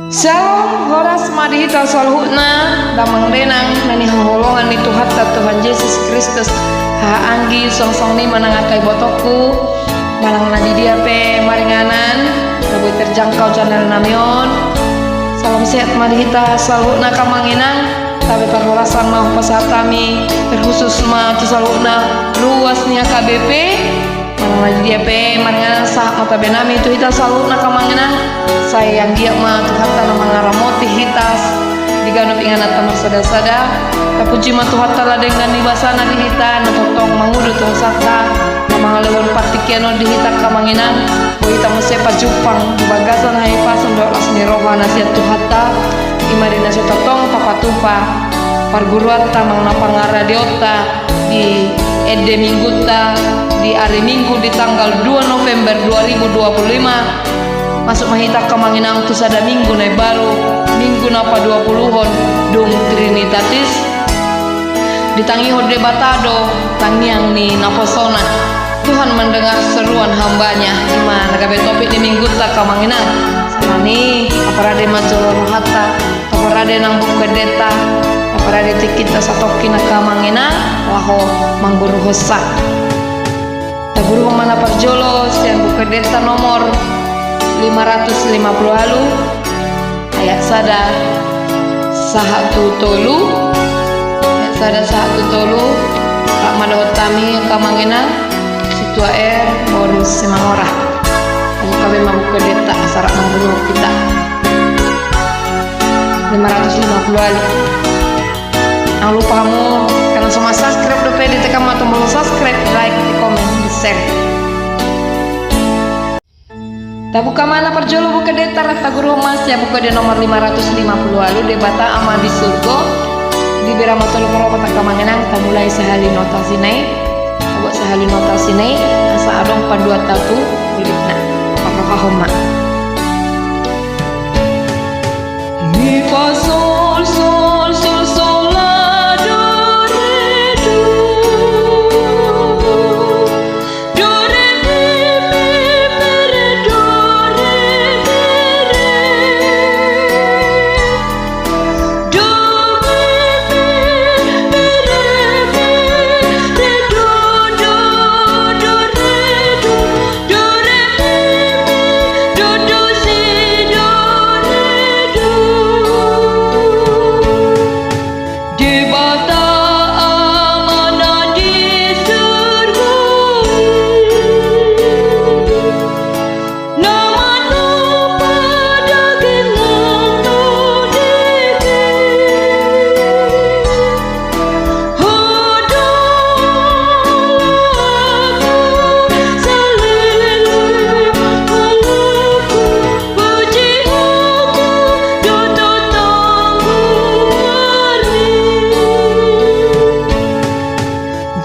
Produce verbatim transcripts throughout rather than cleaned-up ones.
Syalom, horas ma di hita saluhutna, damang dainang na hinaholongan ni Tuhanta Tuhan Jesus Kristus. Haha anggi, suang songon i ma nang angka ibotongku, manang na di dia pe maringanan, na boi terjangkau channel nami on. Salam sehat ma di hita saluhutna angka amang inang. Tabe parhorasan ma hupasahat hami, terkhusus ma tu saluhutna ruas ni H K B P. Manang na di dia pe maringanan, sahat ma tabe nami tu hita saluhutna angka amang inang. Sai anggiat ma Tuhanta na mangaramoti hita di ganup ingananta marsada-sada. Tapuji ma Tuhanta ala denggan ni basana di hita, na tongtong mangudut tu hasanta, na mangalehon partingkian on di hita angka amang inang. Boi hita muse pajumpang di bagasan hahipason dohot las ni roha na sian Tuhanta. I ma di na so tongtong tapatupa parguruanta manang na pangaradionta di ende Minggunta di ari Minggu di tanggal dua November dua ribu dua puluh lima. Masuk ma hita angka amang inang tu sada Minggu na imbaru, Minggu na paduapuluhon dung Trinitatis. Ditangihon Debata do tangiang ni naposona. Tuhan mendengar seruan hamba-Nya. I ma na gabe topik ni Minggunta angka amang inang. Songon i, taparade ma jolo rohanta, taparade nang Buku Endenta, taparade tingkinta satongkin angka amang inang, laho mangguruhonsa. Taguruhon ma na parjolo sian Buku Endenta nomor lima ratus lima puluh ualu, ayat sada sahat tu tolu. Ayat sada sahat tu tolu. Rap ma dohot hami angka amang inang, Sintua R boru Simangora. Buka be ma Buku Endenta, asa rap mangguruhon hita. Lima ratus lima puluh ualu. Jangan lupa hamu, karena so ma subscribe dope, ditekan ma tombol subscribe, like, di komen, di share. Tabuka ma na parjolo Buku Endenta, rap taguruhon ma sian Buku Ende nomor lima ratus lima puluh ualu, Debata Ama di surgo. Di bere ma tolu puru opat angka amang inang, tamulai sahali nota Sinai. Tabuat sahali nota Sinai, asa adong panduanta tu ulitna. Parrohahon ma. Mi fa sol sol sol sol la do re do. Do re mi mi mi re do re mi re. Do mi mi mi re mi re do do do re do. Do re mi mi do do si do re do. Debata Ama na di surgo i, na manompa daging nang daging i.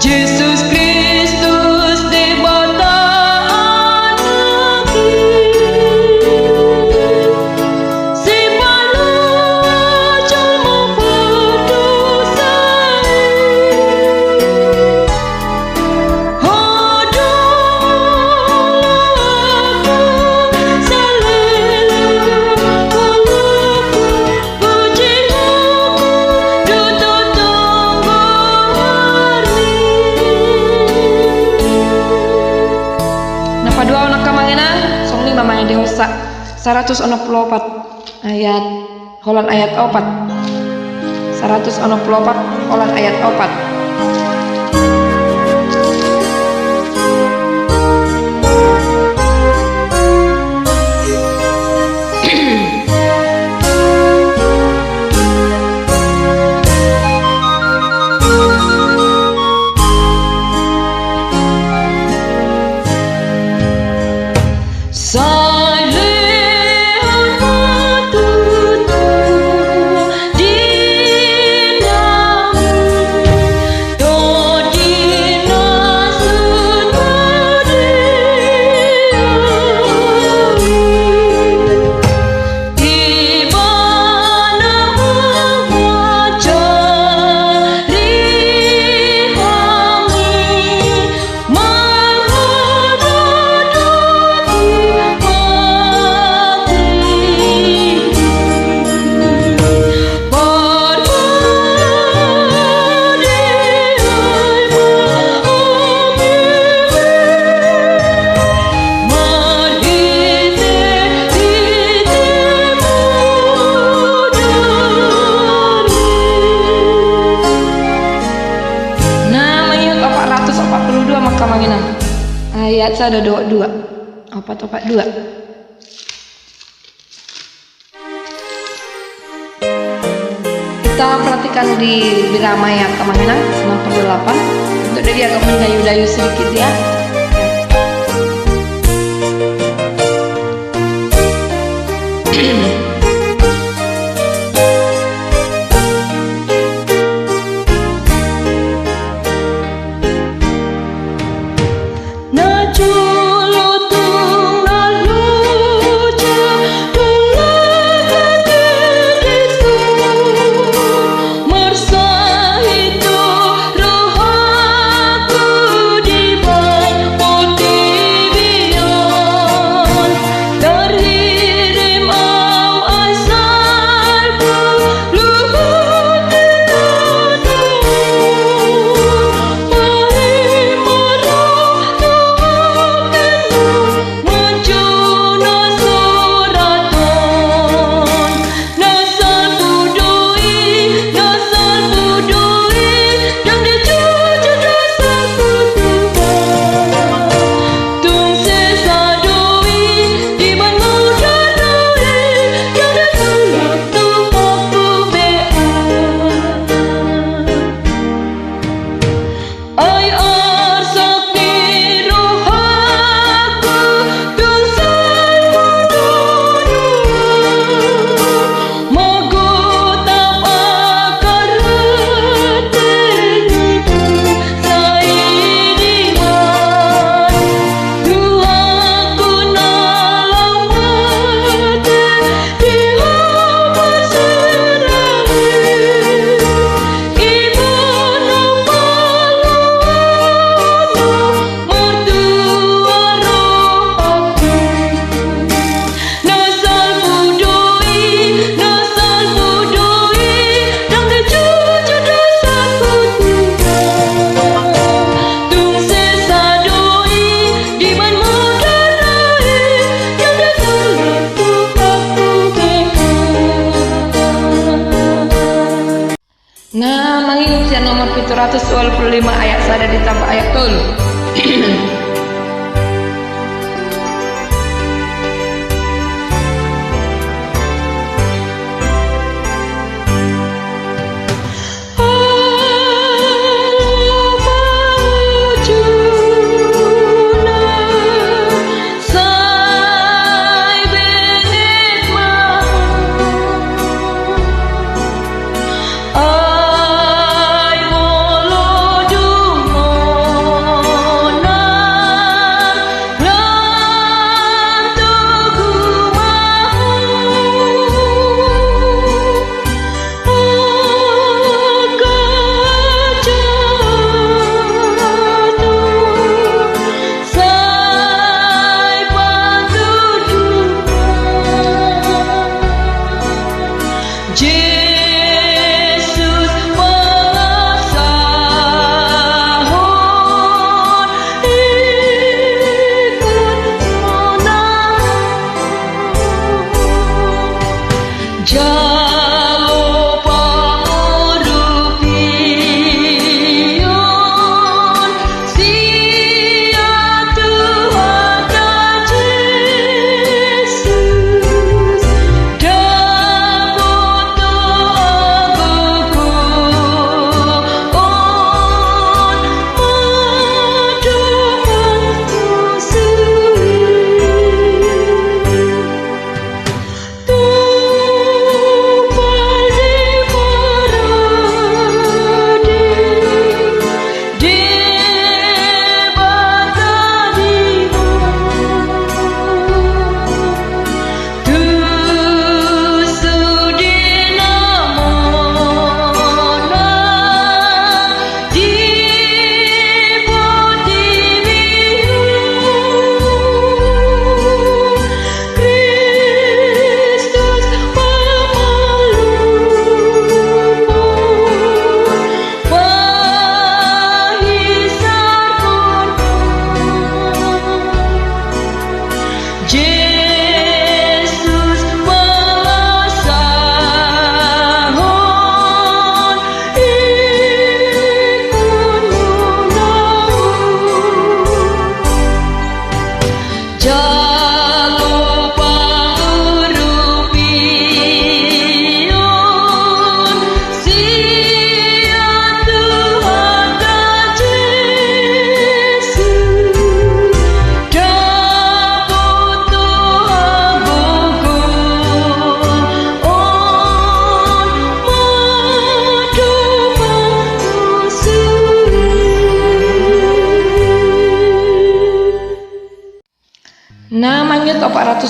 Jesus Kristus Debata Anak i. Sipalua jolma pardosa i. Ho do laku saleleng ngolungku, pujianku do tu tonggormi. Na paduahon angka amang inang, songon i ma mangendehonsa. Saratus onom pulu opat ayat, holan ayat opat. Saratus onom pulu opat holan ayat opat. Saleleng ma tutu di namu. Sada, dua, dua. Opat, opat, dua. Kita perhatikan di birama ya, Kak Mangenang, sembilan per delapan. Untuk dia agak mendayu-dayu sedikit ya. Nah, mangihuthon sian nomor pitu ratus dua puluh lima ayat sada ditambah ayat tolu.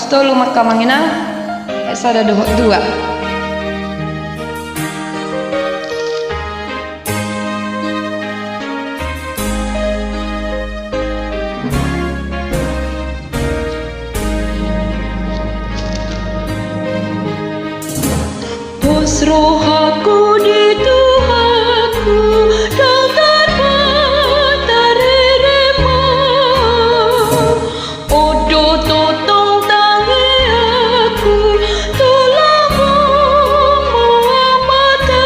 Tolu ma angka amang inang, ayat sada dohot dua. Pos rohangku di Tuhanku, ndang tarbatar hehe ma. On do tongtong tangiangku tu lambungmu Amanta.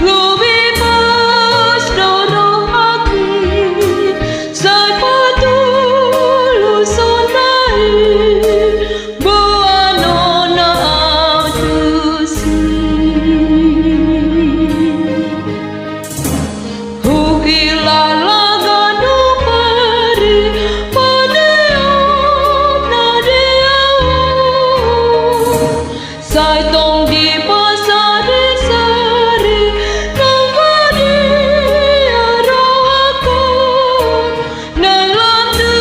Lobi pos do rohangki, sai patuluson na i, boanonna au tusi. Huhilala ganup ari pangoluonna di ahu. Sai tong dipasarisari nang badia rohangku, naeng lam tu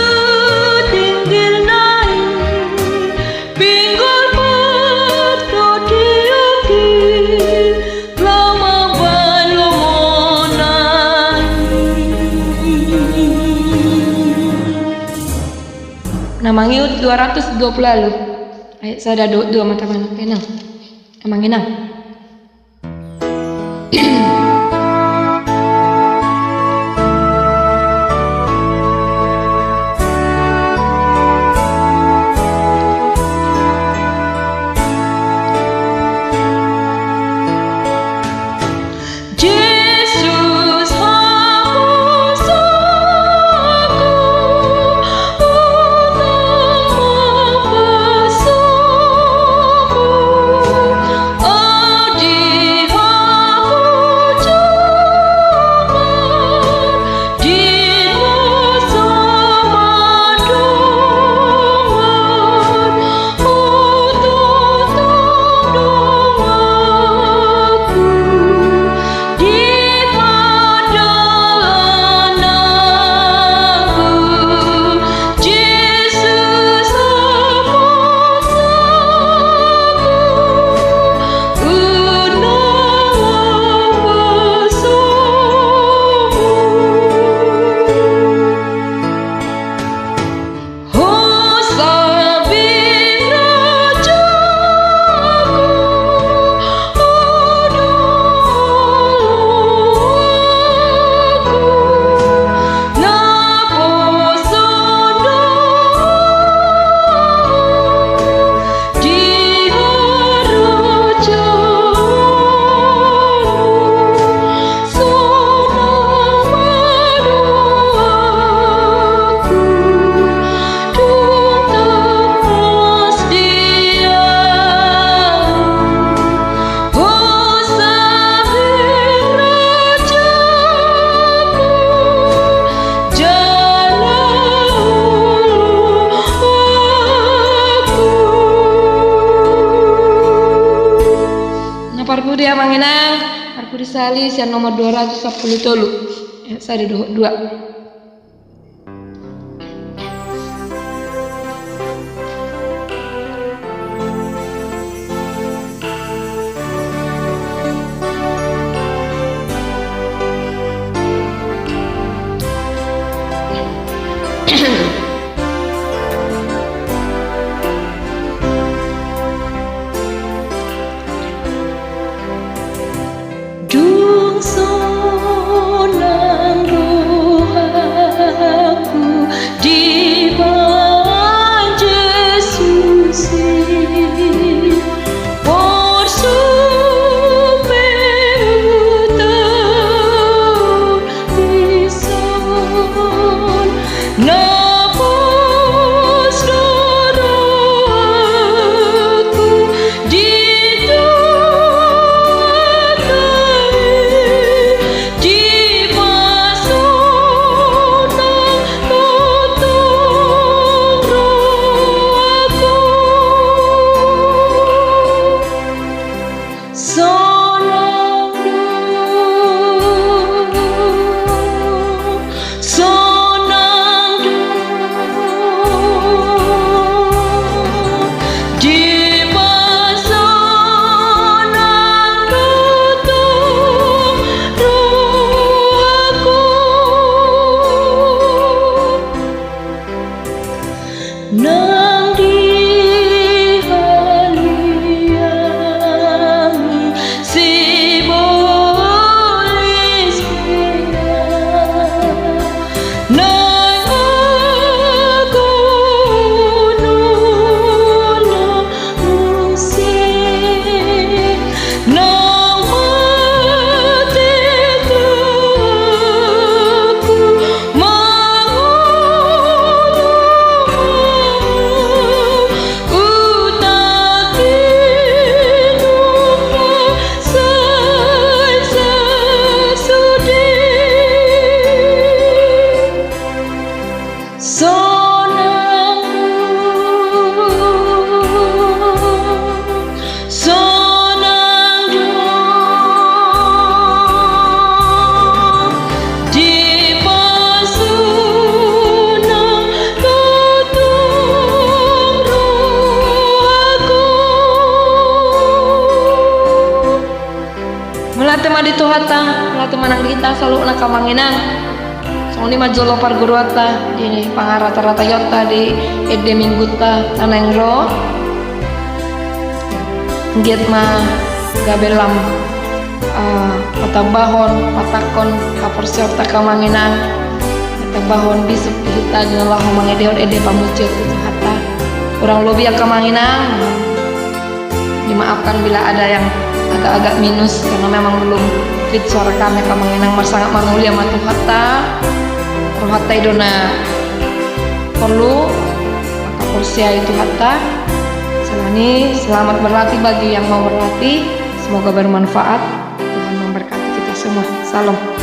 tinggil na i, pinggol partondionki, lam mambahen lomona i. Na mangihut dua ratus dua puluh lalu. Ayat sada dohot dua ma tabahen angka inang. Amang inang. Jesus, haposoonku, unang mambasomhu. Au di hamu jumolo di masa mandongani. Na parpudi amang inang, parpudi sahali sian nomor dua ratus sampulu tolu, ayat sada dohot dua. Dung sonang roha Di Tuhanta, latih manang di hita saluhutna amang inang. Songon i ma jolo parguruanta di pangaratarataionta di ende minggunta na naeng ro. Anggiat ma gabe lam, ah, patambahon, patangkon haporseaonta amang inang. Patambahon bisuk di hita na laho mangendehon ende pamujion tu Tuhanta. Kurang lobi angka amang inang. Dimaafkan bila ada yang agak-agak minus karena memang belum fit suara kami angka amang inang. Marsangap mangoli ma Tuhanta. Rohanta i do na porlu, maka porsea i Tuhanta. Selamat berlatih bagi yang mau berlatih. Semoga bermanfaat. Tuhan memberkati kita semua. Salam.